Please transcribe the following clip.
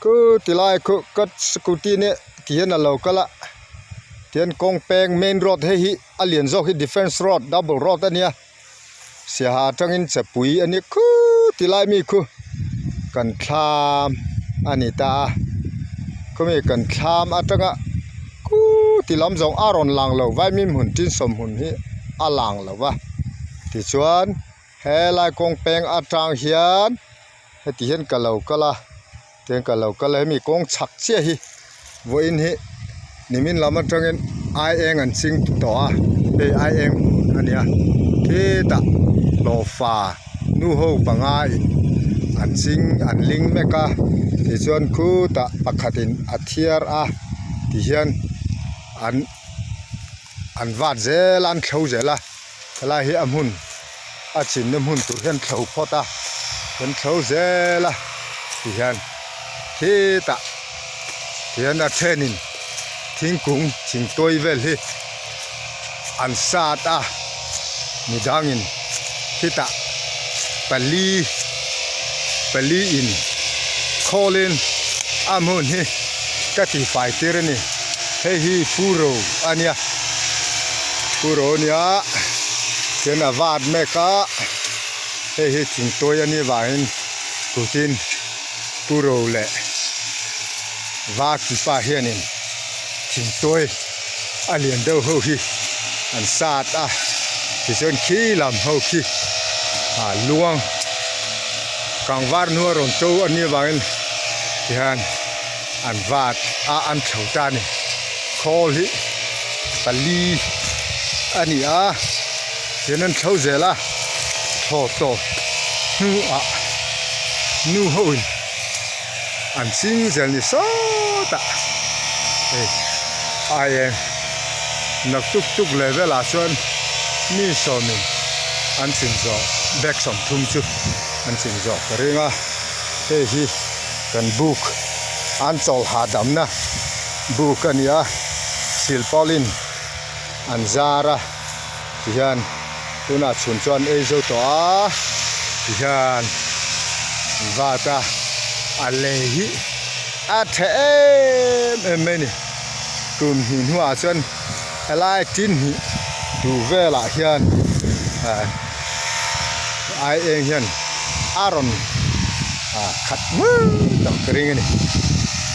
Khu tilai khu ka scooty nia ti hian a lo kal a tihian kawng peng main road hei hi a lian zawk hi defence road double road a nia siaha atangin chepui a nia khu tilai mi khu kan thlam a ni ta a khawmi kan thlam atanga khu ti lam zawng a rawn lang lo vaimim hun tin sawm hun hi a lang lo va tichuan helai kawng peng atang hian. Heti hian ka lo kal a tihian ka lo kal a hemi kawng chhak chiah hi vawiin hi nimin lam atangin ai eng an ching tawh a hei ai eng a nia khitah hlawhfa nu ho panga in an ching an ling mek a tichuan khutah pakhatin a thiar a tihian an an vat zel a an thlo zel a. Helai hi a hmun a chinna hmun tur hian thlo phawt a kan thlo zel a tihian khitah tihian a thenin thingkung thing tawi vel hi an sat a midangin khitah pali pali in khawlin a hmun hi ka tihfai tir a ni hei hi puro a nia. Puro nia chuan a vat mek a hei hi thingtuai a nih vangin kutin puro leh var tipa hianin thingtuai a lian deuh ho hi an sat a tichuan khi lam ho khi ah luang kangvar hnua rawn to a nih vangin tihian an vat a an thlo ta a ni khawl hi pali a ni a tihian an thlo zel a thaw tawp hnuah nu ho in an ching zel ni sawtah hei ai eng nak tuk tuk leh velah chuan mi sawmin an chin zawh bag 30 chu an chin zawh ka ring a hei hi. Kan buk an chawl hahdamna buk a ni a, silpaulin an zar a tihian tunah chhun chuan ei zo tawh a tihian vat a a lei hi a tha em em mai a ni tum hnih hnuah chuan helai tin hnih duh velah hian ah ai eng hian a rawn. Ah khat hmur tawh ka ring a ni.